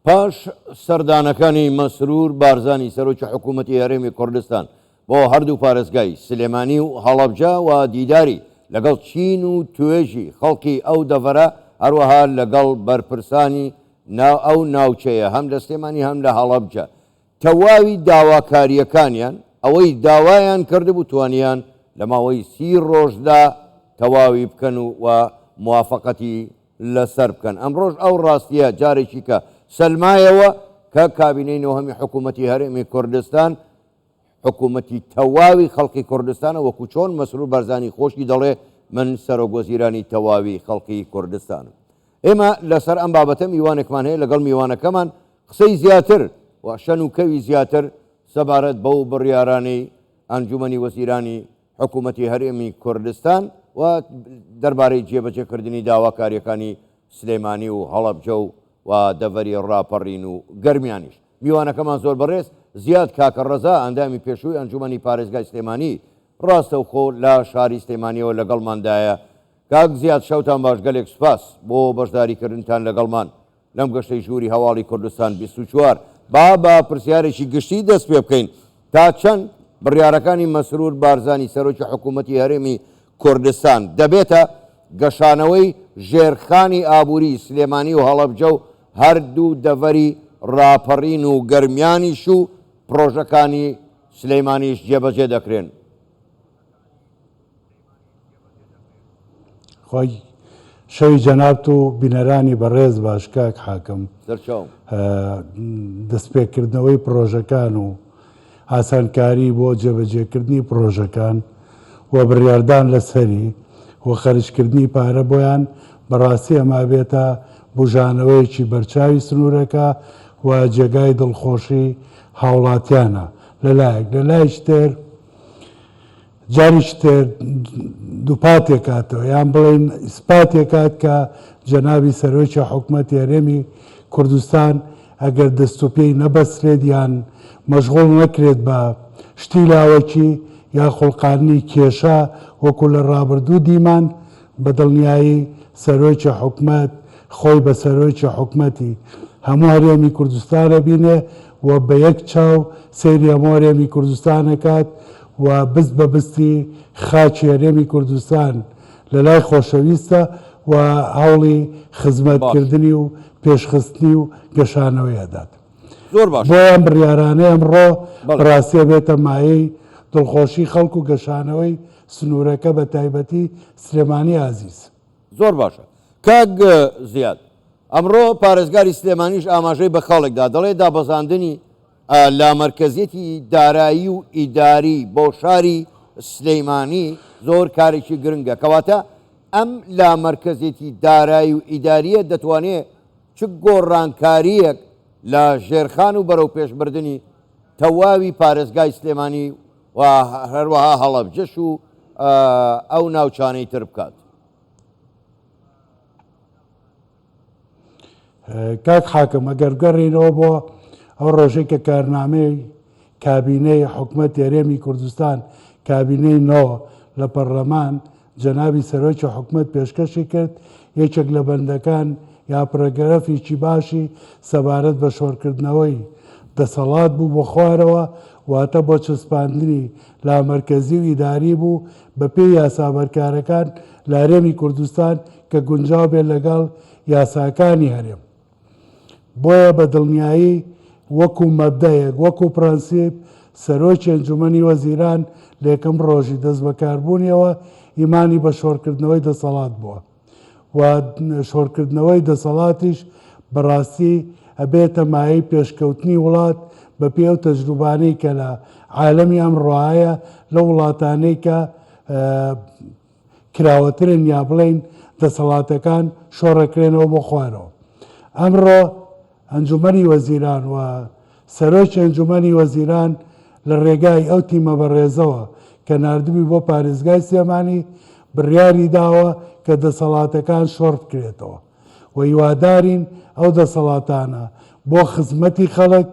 پاش سەردانەکانی مەسرور بارزانی سەرۆکی حکوومەتی هەرێمی کوردستان بۆ هەردوو پارێزگای سلێمانی و هەڵەبجە و دیداری لەگەڵ چین و توێژی خەڵکی ئەو دەڤەرە هەروەها لەگەڵ بەرپرسانی ناو ئەو ناوچەیە هەم لە سلێمانی هەم لە هەڵەبجە تەواوی داواکارییەکانیان ئەوەی داوایان کردبوو توانیان لە ماوەی سی ڕۆژدا تەواوی بکەن و و موافەقەتی لەسەر بکەن. ئەمڕۆش ئەو ڕاستییە جارێکی کە سەلمایەوە کە کابینەی نۆهەمی حکوومەتی هەرێمی کوردستان حکوومەتی تەواوی خەڵکی کوردستانە وەکو چۆن مەسرور بارزانی خۆشی دەڵێ من سەرۆک وەزیرانی تەواوی خەڵکی کوردستانم. ئێمە لەسەر ئەم بابەتە میوانێکمان هەیە لەگەڵ میوانەکەمان قسەی زیاتر و شەن و کەوی زیاتر سەبارەت بەو بڕیارانەی ئەنجومەنی وەزیرانی حکوومەتی هەرێمی کوردستان و دەربارەی جێبەجێکردنی داواکارییەکانی سلێمانی و هەڵەبجە و و دەڤەری ڕاپەڕین و گەرمیانیش. میوانەکەمان زۆر بەڕێز زیاد کاکە ڕەزا ئەندامی پێشووی ئەنجومەنی پارێزگای سلێمانی ڕاستەوخۆ لە شاری سلێمانیەوە لەگەڵماندایە. کاک زیاد شەوتان باش گەلێک سوپاس بۆ بەشداریکردنتان لەگەڵمان. لەم گەشتەی ژووری هەواڵی کوردستان 24 با بە پرسیارێکی گشتی دەست پێ بکەین تا چەند بڕیارەکانی مەسرور بارزانی سەرۆکی حکوومەتی هەرێمی کوردستان دەبێتە گەشانەوەی ژێرخانی ئابووری سلێمانی و هەڵەبجە و هەردوو دەڤەری ڕاپەڕین و گەرمیانیش و پڕۆژەکانی سلێمانیش جێبەجێ دەکرێن. خوای شەوی جەنابت و بینەرانی بەڕێز باش کاک حاکم. سەرچاوم. دەستپێکردنەوەی پڕۆژەکان و ئاسانکاری بۆ جێبەجێکردنی پڕۆژەکان و بڕیاردان لەسەری و خەرجکردنی پارە بۆیان بەڕاستی ئەمە ئەبێتە بوژانەوەیەکی بەرچاوی سنوورەکە و جێگای دڵخۆشی هاوڵاتیانە لەلایەک لەلایەکی تر جارێکی تر دووپاتێکاتەوە یان بڵێین ئیسپاتێکات کە جەنابی سەرۆکی حکومەتی هەرێمی کوردستان ئەگەر دەست و پێی نەبەسترێت یان مەشغوڵ نەکرێت بە شتی لاوەکی یا خوڵقاندنی کێشە وەکو لە ڕابردوو دیمان بە دڵنیایی سەرۆکی حکومەت خۆی بە سەرۆکی حکومەتی هەموو هەرێمی کوردستان ئەبینێ و بە یەک چاو سەیری هەموو هەرێمی کوردستان ئەکات و بست بە بستی خاکی هەرێمی کوردستان لە لای خۆشەویستە و هەوڵی خزمەت باش. کردنی و پێشخستنی و گەشانەوەی ئەدات. زۆر باشە. بۆیە ئەم بڕیارانەی ئەمڕۆ بەڵێ. بەڕاستی ئەبێتە مایەی دڵخۆشی خەڵک و گەشانەوەی سنوورەکە بە تایبەتی سلێمانی ئازیز. زۆر باشە کاک زیاد ئەمڕۆ پارێزگاری سلێمانیش ئاماژەی بە خاڵێک دا دەڵێ دابەزاندنی لامەرکەزیەتی دارایی و ئیداری بۆ شاری سلەیمانی زۆر کارێکی گرنگە کەواتە ئەم لامەرکەزیەتی دارایی و ئیداریە دەتوانێت چ گۆڕانکاریەک لە ژێرخان و بەرەو پێشبردنی تەواوی پارێزگای سلێمانی و هەروەها هەڵەبجەش و ئەو ناوچانەی تر بکات. کاک حاکم ئەگەر بگەڕێینەوە بۆ ئەو ڕۆژەی کە کارنامەی کابینەی حکومەتی هەرێمی کوردستان کابینەی نۆ لە پەرلەمان جەنابی سەرۆکی حکومەت پێشکەشی کرد، یەکێک لە بەندەکان یا پرەگرەفێکی باشی سەبارەت بە شۆڕکردنەوەی دەسەڵات بوو بۆ خوارەوە، واتە بۆ چەسپاندنی لامەرکەزی و ئیداری بوو بە پێی یاسا بەرکارەکان لە هەرێمی کوردستان کە گونجاو بێت لەگەڵ یاساکانی هەرێم. بۆیە بە دڵنیایی وەکو مەبدەئێک، وەکو پرەنسیپ، سەرۆکی ئەنجومەنی وەزیران لە یەکەم ڕۆژی دەستبەکاربوونیەوە ئیمانی بە شۆڕکردنەوەی دەسەڵات بووە و شۆڕکردنەوەی دەسەڵاتیش بەڕاستی ئەبێتە مایەی پێشکەوتنی وڵات بەپێی ئەو تەجروبانەی کە لە عالەمی ئەمڕۆ هەیە لەو وڵاتانەی کە کراوەترن یا بڵێین دەسەڵاتەکان شۆڕەکرێنەوە بۆ خوارەوە. ئەمڕۆ ئەنجومەنی وەزیران و سەرۆکی ئەنجومەنی وەزیران لە ڕێگای ئەو تیمە بەڕێزەوە کە ناردبووی بۆ پارێزگای سلێمانی بڕیاری داوە کە دەسەڵاتەکان شۆڕ بکرێتەوە. و هیوادارین ئەو دەسەڵاتانە بۆ خزمەتی خەڵک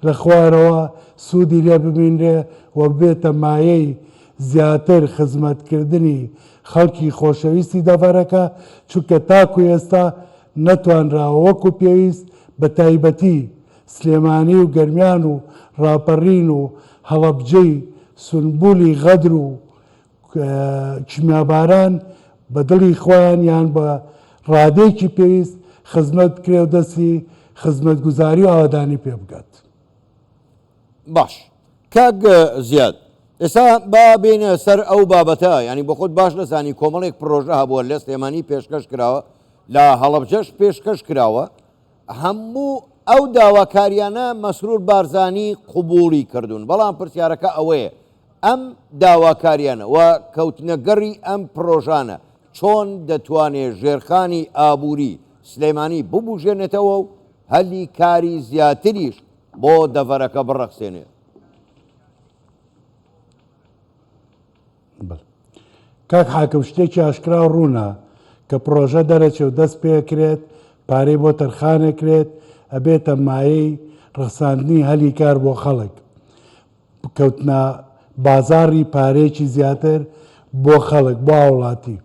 لە خوارەوە سوودی لێ ببینرێ و ببێتە مایەی زیاتر خزمەتکردنی خەڵکی خۆشەویستی دەڤەرەکە، چونکە تاکو ئێستا نەتوانراوە وەکو پێویست بە تایبەتی سلێمانی و گەرمیان و ڕاپەڕین و هەڵەبجەی سونبولی غەدر و کیمیاباران بە دڵی خۆیان یان بە ڕادەیەکی پێویست خزمەت بکرێ و دەستی خزمەتگوزاری و ئاوەدانی پێ بگات. باش کاک زیاد ئێستا با بێینە سەر ئەو بابەتە یانی بۆ خۆت باش دەزانی کۆمەڵێک پرۆژە هەبووە لە سلێمانی پێشکەش کراوە لە هەڵەبجەش پێشکەش کراوە هەموو ئەو داواکاریانە مەسرور بارزانی قبوڵی کردوون بەڵام پرسیارەکە ئەوەیە ئەم داواکاریانە و کەوتنەگەڕی ئەم پرۆژانە چۆن دەتوانێ ژێرخانی ئابووری سلێمانی ببوژێنێتەوە و هەلی کاری زیاتریش بۆ دەڤەرەکە بڕەخسێنێ. کاک حاکم شتێکی ئاشکرا و ڕوونە کە پڕۆژە دەرەچێ و دەست پێکرێت پارەی بۆ تەرخانەکرێت ئەبێتە مایەی ڕەخساندنی هەلی کار بۆ خەڵک کەوتنە بازاڕی پارەیەکی زیاتر بۆ خەڵک بۆ هاوڵاتی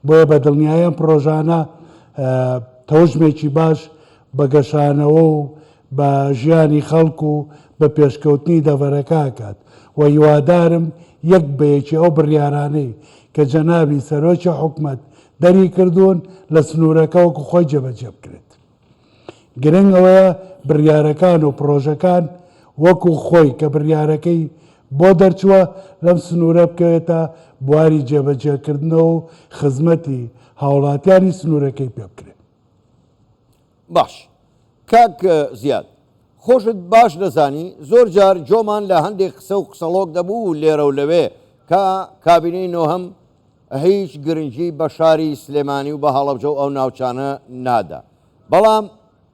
بۆیە بە دڵنیایی ئەم پڕۆژانە تەوژمێکی باش بە گەشانەوە و بە ژیانی خەڵک و بە پێشکەوتنی دەڤەرەکە ئەکات و هیوادارم یەک بە یەکی ئەو بڕیارانەی کە جەنابی سەرۆکی حکومەت دەری کردوون لە سنوورەکە وەکو خۆی جێبەجێ بکرێت. گرنگ ئەوەیە بڕیارەکان و پڕۆژەکان وەکو خۆی کە بڕیارەکەی بۆ دەرچووە لەم سنوورە بکەوێتە بواری جێبەجێکردنەوە و خزمەتی هاوڵاتیانی سنوورەکەی پێ بکرێت. باش کاک زیاد خۆشت باش دەزانی زۆر جار جۆمان لە هەندێک قسە و قسەڵۆک دەبوو و لێرە و لەوێ کە کابینەی نۆهەم هیچ گرنگی بە شاری سلێمانی و بە هەڵەبجە و ئەو ناوچانە نادا بەڵام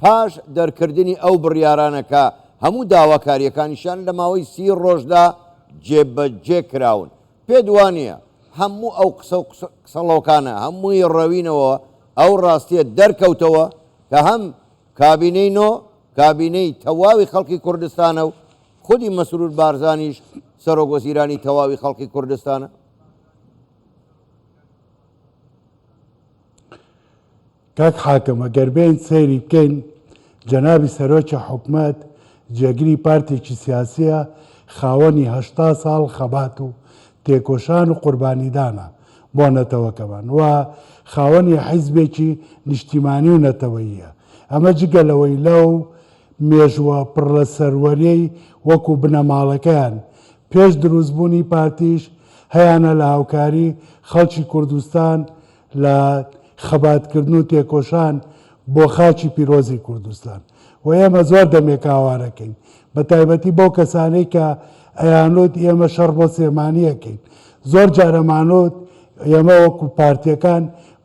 پاش دەرکردنی ئەو بڕیارانە کە هەموو داواکارییەکانیشیان لە ماوەی سی ڕۆژدا جێبەجێ کراون پێت وانییە هەموو ئەو قسە و قسەڵۆکانە هەمووی ڕەوینەوە ئەو ڕاستیە دەرکەوتەوە کە هەم کابینەی نۆ کابینەی تەواوی خەڵکی کوردستانە و خودی مەسرور بارزانیش سەرۆک وەزیرانی تەواوی خەڵکی کوردستانە؟ کاک حاکم ئەگەر بێین سەیری بکەین جەنابی سەرۆکی حکومەت جێگری پارتێکی سیاسیە خاوەنی 80 ساڵ خەبات و تێکۆشان و قوربانیدانە بۆ نەتەوەکەمان و خاوەنی حیزبێکی نیشتیمانی و نەتەوەییە ئەمە جگە لەوەی لەو مێژووە پڕ لە سەروەریەی وەکو بنەماڵەکەیان پێش دروستبوونی پارتیش هەیانە لە هاوکاری خەڵکی کوردستان لە خەباتکردن و تێکۆشان بۆ خاکی پیرۆزی کوردستان و ئێمە زۆر دەمێکە ئاوارەکەین بە تایبەتی بەو کەسانەی کە ئەیانوت ئێمە شەڕ بۆ سلێمانی ئەکەین زۆر جار ئەمانوت ئێمە وەکو پارتیەکان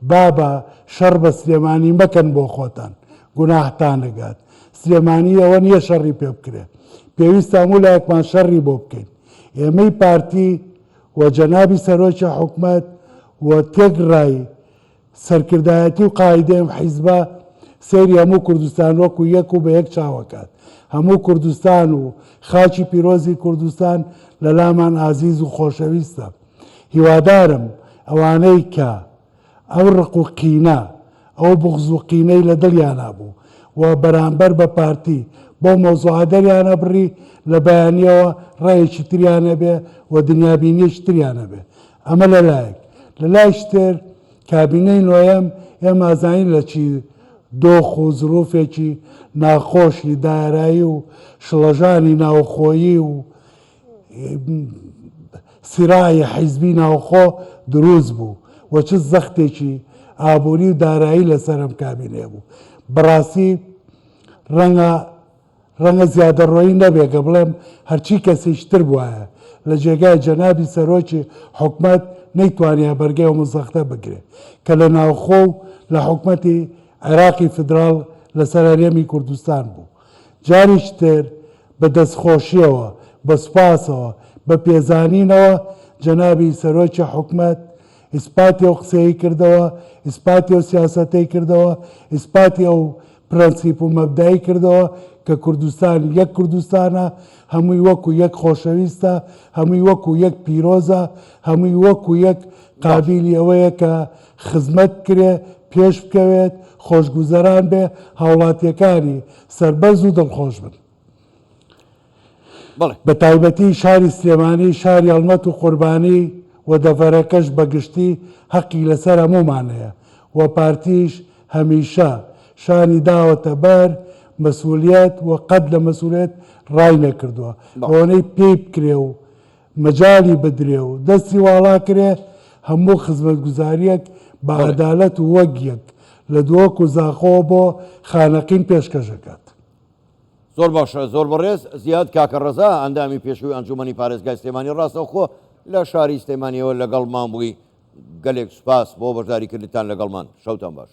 بابە شەڕ بە سلێمانی مەکەن بۆ خۆتان گوناحتان ئەگات سلێمانی ئەوە نییە شەڕی پێ بکرێ پێویستە هەموو لایەکمان شەڕی بۆ بکەین ئێمەی پارتی و جەنابی سەرۆکی حکومەت و تێکڕای سەرکردایەتی و قائیدەی ئەم حیزبە سەیری هەموو کوردستان وەکو یەک و بە یەک چاو ئەکات. هەموو کوردستان و خاکی پیرۆزی کوردستان لە لامان ئازیز و خۆشەویستە. هیوادارم ئەوانەی کە ئەو ڕق و قینە، ئەو بوغز و قینەی لە دڵیانا بوو و بەرامبەر بە پارتی بەو مەوزوعە دەریان ئەبڕی، لە بەیانییەوە ڕەیەکی تریان هەبێ و دنیابینییەکی تریان هەبێ. ئەمە لە لایەک. لە لایەکی تر کابینەی نۆیەم ئێمە ئەزانین لە چی دۆخ و زروفێکی ناخۆشی دارایی و شڵەژانی ناوخۆیی و سیراعی حیزبی ناوخۆ دروست بوو و چ زەختێکی ئابووری و دارایی لەسەر ئەم کابینەیە بوو. بەڕاستی ڕەنگە ڕەنگە زیادەڕۆیی نەبێ گە بڵێم هەرچی کەسێکی تر بوایە لە جێگای جەنابی سەرۆکی حکومەت نەیتوانیایە بەرگەی ئەو زەختە بگرێ کە لە ناوخۆ و لە حکومەتی عێراقی فیدراڵ لەسەر هەرێمی کوردستان بوو. جارێکی تر بە دەستخۆشیەوە، بە سوپاسەوە، بە پێزانینەوە جەنابی سەرۆکی حکومەت ئیسپاتی ئەو قسەیەی کردەوە، ئیسپاتی ئەو سیاسەتەی کردەوە، ئیسپاتی ئەو پرەنسیپ و مەبدای کردەوە کە کوردستان یەک کوردستانە، هەمووی وەکو یەک خۆشەویستە، هەمووی وەکو یەک پیرۆزە، هەمووی وەکو یەک باش. قابیلی ئەوەیە کە خزمەت بکرێ، پێش بکەوێت، خۆشگوزەران بێ، هاوڵاتیەکانی سەربەرز و دڵخۆش بن. بەڵێ. بە تایبەتی شاری سلێمانی شاری هەڵمەت و قوربانی و دەڤەرەکەش بە گشتی هەقی لەسەر هەموومان هەیە و پارتیش هەمیشە شانی داوەتە بەر مەسولیەت و قەت لە مەسولیەت ڕای نەکردووە بەڵێ. ئەوەنەی پێی بکرێ و مەجالی بدرێ و دەستی واڵا کرێ هەموو خزمەتگوزاریەک بە بەڵێ. عەدالەت و وەک یەک لە دهۆک و زاخۆوە بۆ خانەقین پێشکەش ئەکات. زۆر باشە زۆر بەڕێز زیاد کاکە ڕەزا ئەندامی پێشووی ئەنجومەنی پارێزگای سلێمانی ڕاستەوخۆ لە شاری سلێمانیەوە لەگەڵمان بووی گەلێک سوپاس بۆ بەشداریکردنتان لەگەڵمان شەوتان باش.